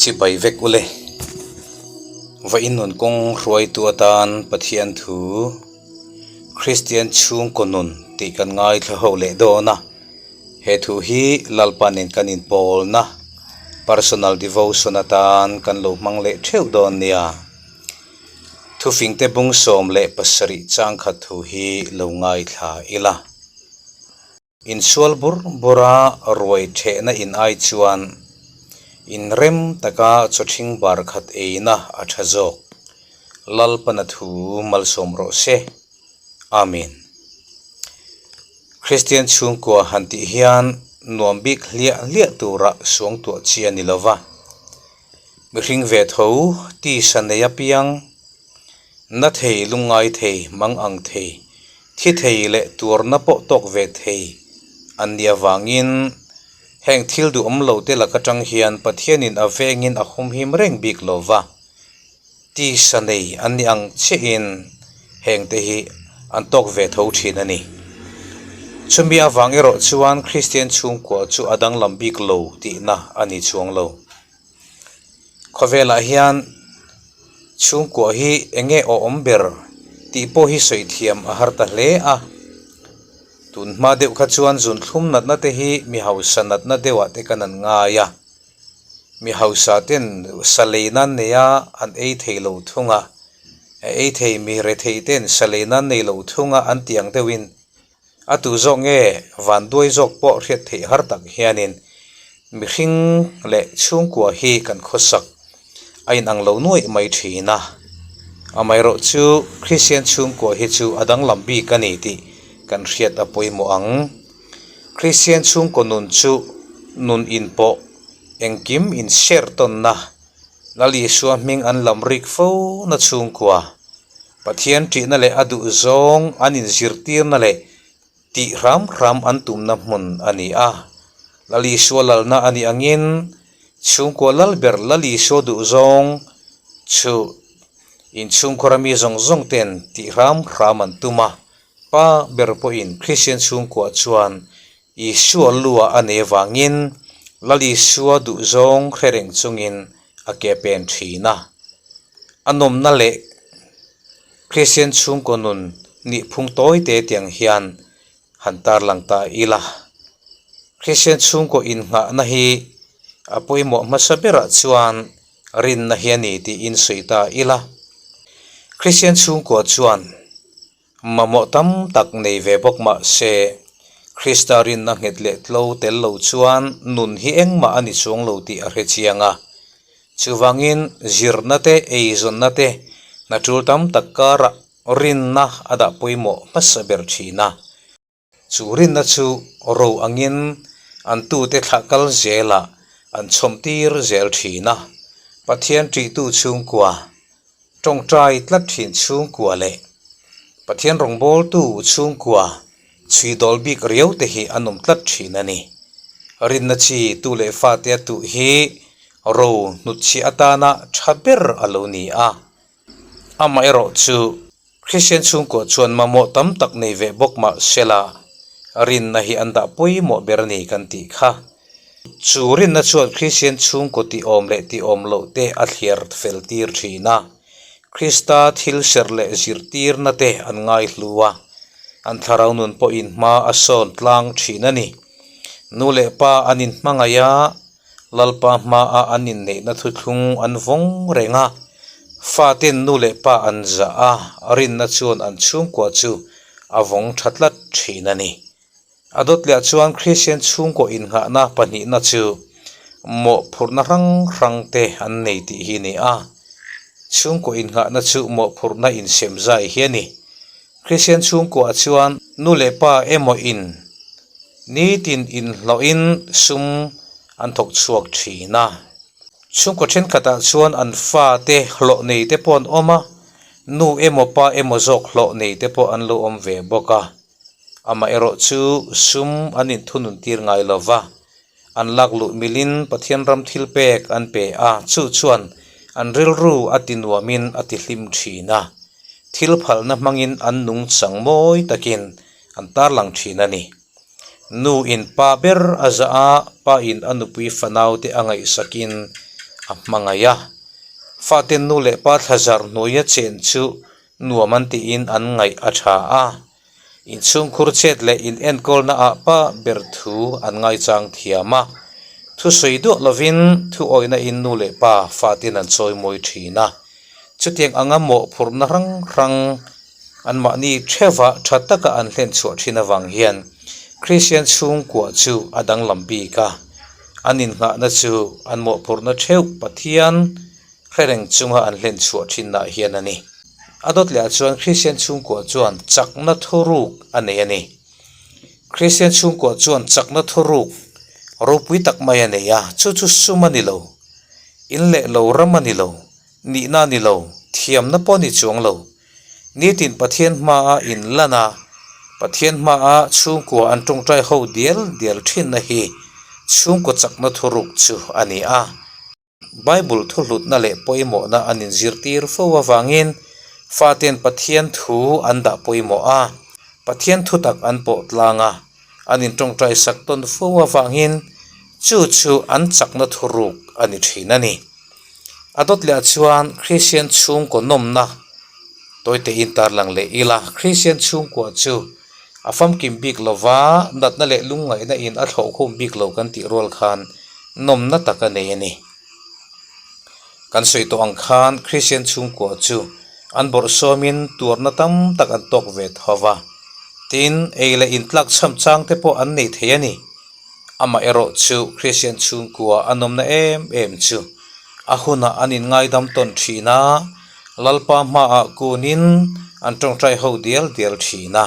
Chibai vek ule. Va innun kawng hruaitu atan Pathian thu Kristian chhungkaw nun tih kan ngaithla ho leh dawn a. He thu hi Lalpa nen kan inpawlna personal devotion atan kan lo hmang leh theuh dawn nia. Thufingte bung 17 changkhat thu hi lo ngaithla ila. Insual bur bura ruai thehna in ai chuan inrem taka chawthing bar khat eina a tha zawk. Lalpana thu malsawm rawh se. Amen. Kristian chhungkua han tih hian nuam bik hliah hliah tura suangtuah chi a ni lova. Mihring ve tho tisa nei apiang Na thei, lungngai thei, mang ang thei, thi thei leh tuarna pawh tawk ve thei an nih avangin heng thil duhawm lo te lak atang hian Pathianin a vengin a humhim reng bik lo va, tisa nei an nih ang chiahin heng te hi an tawk ve tho thin a ni. Chumi avang erawh chuan Kristian chhungkua chu a danglam bik lo tihna a ni chuang lo. Khawvelah hian chhungkua hi eng nge aw awm ber tih pawh hi sawi thiam a har ta hle a. Tun hma deuh kha chuan zun thlum natna te hi mi hausa natna deuhah te kan an ngai a. Mi hausa ten sa lei nan nei a an ei thei lo thung a, a ei thei mi rethei ten sa lei nan nei lo thung a an tih ang deuhin A tu zawk nge vanduai zawk pawh hriat theih har tak hianin mihring leh chhungkua hi kan khawsak a inang lo nuaih mai thin a. Amaherawh chu Kristian chhungkua hi chu a danglam bik a ni tih kan hriat a pawimawh ang. Kristian chhungkaw nun chu nun inpawh engkim inshare tawnna Lal Isua hming an lam rik fo na chhungkua Pathian ṭihna leh a duh zawng an inzirtirna leh tih hram hram an tumna hmun a ni a. Lal Isua lalna a nih angin chhungkua lal ber Lal Isua duh zawng chu inchhungkhawra mi zawng zawng ten tih hram hram an tum a. Pa ber pawhin Kristian chhungkua chuan Isua lua a nei avangin Lal Isua duh zawng hre reng chungin a ke pen thin a. A nawmna leh Kristian chhungkaw nun nih phung tawi te tiang hian han tarlang ta ila. Kristian chhungkaw innghahna hi a pawimawh hmasa berah chuan rinna hi a ni tiin sawi ta ila. Kristian chhungkua chuan Mamawh tam tak nei ve bawk mah se, Krista rinna nghet leh tlo tel lo chuan nun hi engmah a ni chuang lo tih a hre chiang a. Chuvangin zirna te, eizawnna te, hna tul tam tak karah rinna a dah pawimawh hmasa ber thin a. Chu rinna chu ro angin an tute thlah kal zelah an chhawm tir zel thin a. Pathian ṭihtu chhungkua, tawngtai tlat thin chhungkua leh Pathian rawngbawltu chhungkua chhui dawl bik riau te hi an awm tlat thin a ni. Rinna chi tu leh fate a tuh hi ro hnutchhiah atana tha ber a lo ni a. Amaherawhchu, Kristian chhungkaw chuan mamawh tam tak nei ve bawk mah sela, rinna hi an dah pawimawh ber a ni kan tih kha. Chu rinna chuan Kristian chhungkaw tihawm leh tihawm loh te a thliar fel tir thin a. Krista thil serh leh zirtirna te an ngaihlu a, an thlarau nun pawhin hma a sawn tlang thin a ni. Nu leh pa an inhmangaih a, Lalpa hmaah an inneihna thuthlung an vawng reng a, faten nu leh pa an zah a, rinna chuan an chhungkua chu a vawng tha tlat thin a ni. A dawtliah chuan Kristian chhungkaw innghahna pahnihna chu mawhphurhna hrang hrang te an nei tih hi a ni a, chhungkaw innghahna chu mawhphurhna insem zai hi a ni. Kristian chhungkuah chuan nu leh pa emaw in nitin inhlawhin sum an thawk chhuak thin a. Chhungkaw thenkhatah chuan an fate hlawh nei te pawh an awm a, nu emaw pa emaw zawk hlawh nei te pawh an lo awm ve bawk a. Amaherawh chu sum an inthunun tir ngai lo va, an lak luh milin Pathian ram thil pek an pe a, chu chuan an rilru a ti nuamin a ti hlim thin a. Thil phalna hmangin an nung chang mawi takin an tarlang thin a ni. Nu in pa ber a zah a, pa in a nupui fanau te a ngaihsakin a hmangaih a. Faten nu leh pa thlazar hnuaia chen chu nuam an tiin an ngaih a tha a. Inchhungkhur chet leh in enkawlna ah pa ber thu an ngaichang thiam a. Thusawi duah lovin thu awihna in nu leh pa fatin an chawimawi thin a. Chutiang anga mawhphurhna hrang hrang anmahni theuha tha taka an hlen chhuah thin avang hian Kristian chhungkua chu a danglam bik a. An innghahna chu an mawhphurhna theuh Pathian hre reng chunga an hlen chhuah thinah hian a ni. A dawt lehah chuan Kristian chhungkua chuan chakna thuruk a nei a ni. Kristian chhungkua chuan chakna thuruk ropui tak mai a nei a, chu chu sum a ni lo, in leh lo ram a ni lo, nihna a ni lo, thiamna pawh a ni chuang lo. Nitin Pathian hmaa inlan a, Pathian hmaa chhungkua an tawngtai ho dial dial thinna hi chhungkaw chakna thuruk chu a ni a. Bible thuhlutna leh pawimawhna an inzirtir fo avangin faten Pathian thu an dah pawimawh a, Pathian thutak an pawh tlang a, an intawngtai sak tawn fo avangin chu chu an chakna thuruk a ni thin a ni. A dawt leh ah chuan Kristian chhungkaw nawmna tawite intarlang leh ila Kristian chhungkua chu a famkim bik lova natna leh lungngaihna in a thlawhkhum bik lo kan tih rual khan nawmna tak a nei a ni. Kan sawi tawh ang khan Kristian chhungkua chu an bawrhsawmin tuarna tam tak an tawk ve tho va, tin ei leh intlak chham chang te pawh an nei thei a ni. Amaherawh chu Kristian chhungkua a nawmna em em chu a hunah an inngaidam tawn thin a, Lalpa hmaah kunin an tawngtai ho dial dial thin a.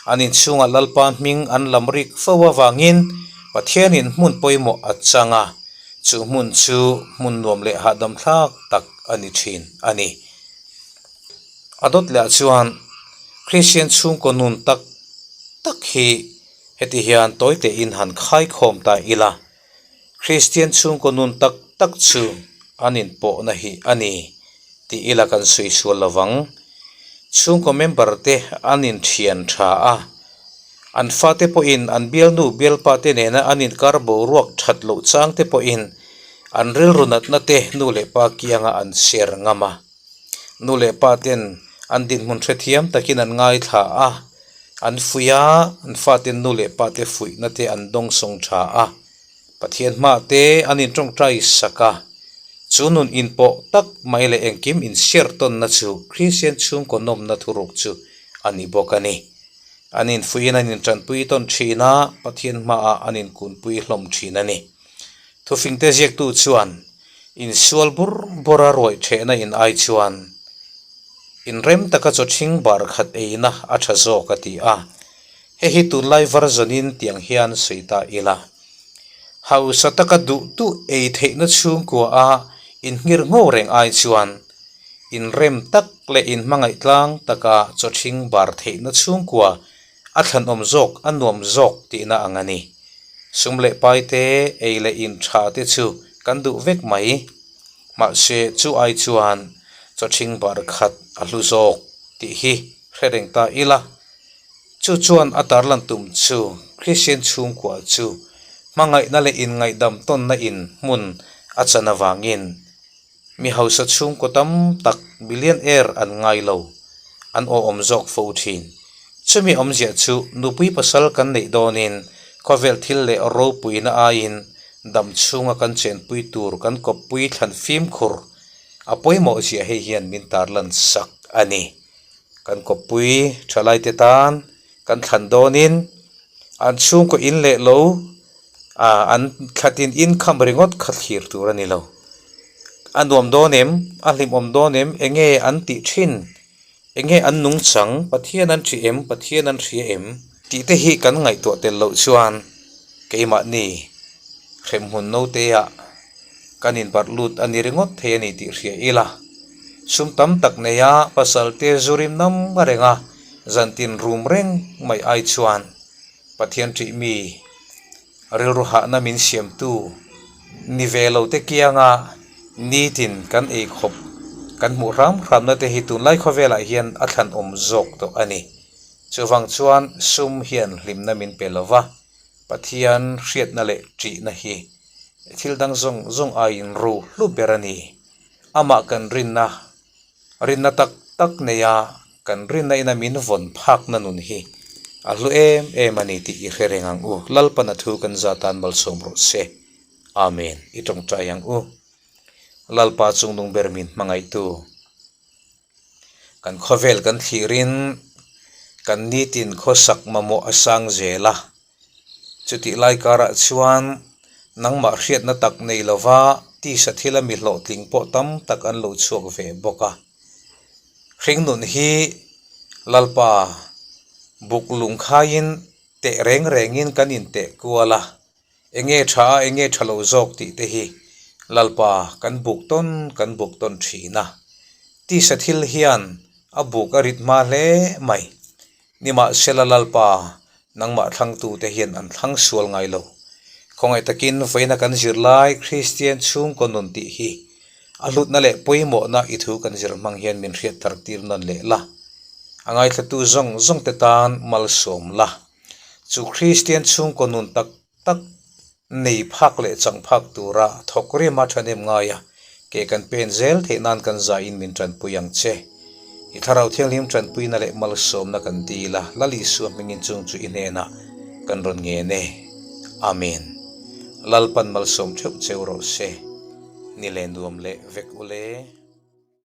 An inchhungah Lalpa hming an lam rik fo avangin Pathianin hmun pawimawh a chang a, chu hmun chu hmun nuam leh hahdam thlak tak a ni thin a ni. A dawt lehah chuan Kristian chhungkaw nun tak tak hi Heti hian tawi tein han khaikhawm ta ila, Kristian chhungkaw nun tak tak chu an inpawhna hi a ni tih ila kan sawi sual lo vang. Chhungkaw member te an inthian tha a, an fate pawhin an bialnu bialpa te nena an inkar boruak that loh chang te pawhin an rilru natna te nu leh pa kianga an share ngam a. Nu leh pa ten an dinhmun hrethiam takin an ngaithla a. An fuih a, an faten nu leh pate fuihna te an dawng sawng tha a, Pathian hmah te an intawngtai sak a. Chu nun inpawh tak mai leh engkim inshare tawnna chu Kristian chhungkaw nawmna thuruk chu a ni bawk a ni. An infuihin an intanpui tawn thin a, Pathian hmaah an inkunpui hlawm thin a ni. Thufingte ziaktu chuan insual bur bura ruaih thehna in ai chuan, Inrem taka chaw ṭhing bar khat eina a ṭha zawk a ti a. Hei hi tunlai version-in tiang hian sawi ta ila. Hausa taka duh duh ei theihna chhungkua a inhngir ngho reng ai chuan inrem tak leh inhmangaih tlang taka chaw ṭhing bar theihna chhungkua a thlanawm zawk a nuam zawk tihna ang a ni. Sum leh paite ei leh in ṭha te chu kan duh vek mai. Mahse, chu ai chuan chawṭhing bar khat a hlu zawk tih hi hre reng ta ila. Chu chuan a tarlan tum chu Kristian chhungkua chu hmangaihna leh inngaihdam tawnna in hmun a chan avangin mi hausa chhungkaw tam tak millionaire an ngai lo, an awhawm zawk fo thin. Chumi awmzia chu nupui pasal kan neih dawnin khawvel thil leh ropuina aiin Dam chhunga kan chenpui tur kan kawppui thlan fimkhur a pawimawh zia hei hian min tarlan sak a ni. Kan kawppui thalaite tan kan thlan dawnin an chhungkaw in leh lo ah an thlatin income ringawt kha thlir tur a ni lo. A nuam dawn em? A hlimawm dawn em? Enge an tih thin? Enge an nungchang? Pathian an ṭhi em? Pathian an hria em? Tih te hi kan ngaihtuah tel loh chuan keimahni hremhmun noteah kan inbarh lut a ni ringawt thei a ni tih hria ila. Sum tam tak neia pasal te zu rim nam renga zantin rum reng mai ai chuan Pathian ṭih mi Rilru hahna min siamtu ni ve lo te kianga nitin kan ei khawp kan hmuh hram hramna te hi tunlai khawvelah hian a thlanawm zawk tawh a ni. Chuvang chuan sum hian hlimna min pe lo va, Pathian hriatna leh ṭihna hi Thil dang zawng zawng aiin ro hlu ber a ni. Amah kan rinna, rinna tak tak neia kan rinna ina min vawn phakna nun hi a hlu em em a ni tih i hre reng ang u. Lalpan a thu kan za tan malsawm rawh se. Amen. I tawngtai ang u. Lalpa chungnung ber min hmangaihtu. Kan khawvel kan thlirin kan nitin khawsak mamawh a sang zel a. Chutih lai karah chuan nangmah hriatna tak nei lova tisa thila mi hlawhtling pawh tam tak an lo chhuak ve bawk a. Hringnun hi Lalpa buk lungkhaiin teh reng rengin kan inteh kual a. Enge tha a enge tha lo zawk tih te hi Lalpa kan buk tawn kan buk tawn thin a. Tisa thil hian a buk a rit hma hle mai. Nimahsela Lalpa nangmah thlangtu te hian an thlang sual ngai lo. Khawngaih takin vawiina kan zirlai Kristian chhungkaw nun tih hi a hlutna leh pawimawhna i thu kan zir hmang hian min hriat thar tir nawn leh la. A ngaithlatu zawng zawng te tan malsawm la. Chu Kristian chhungkaw nun tak tak nei phak leh chang phak tura thawk rima thahnem ngai a, ke kan pen zel theih nan kan zaiin min tanpui ang che. I Thlarau Thianghlim tanpuina leh malsawmna kan dil a, Lal Isua hmingin chung chu i hnenah kan rawn ngen e. Amen. Lalpan malsawm theuh cheu rawh se. Ni leh nuam leh vek ule.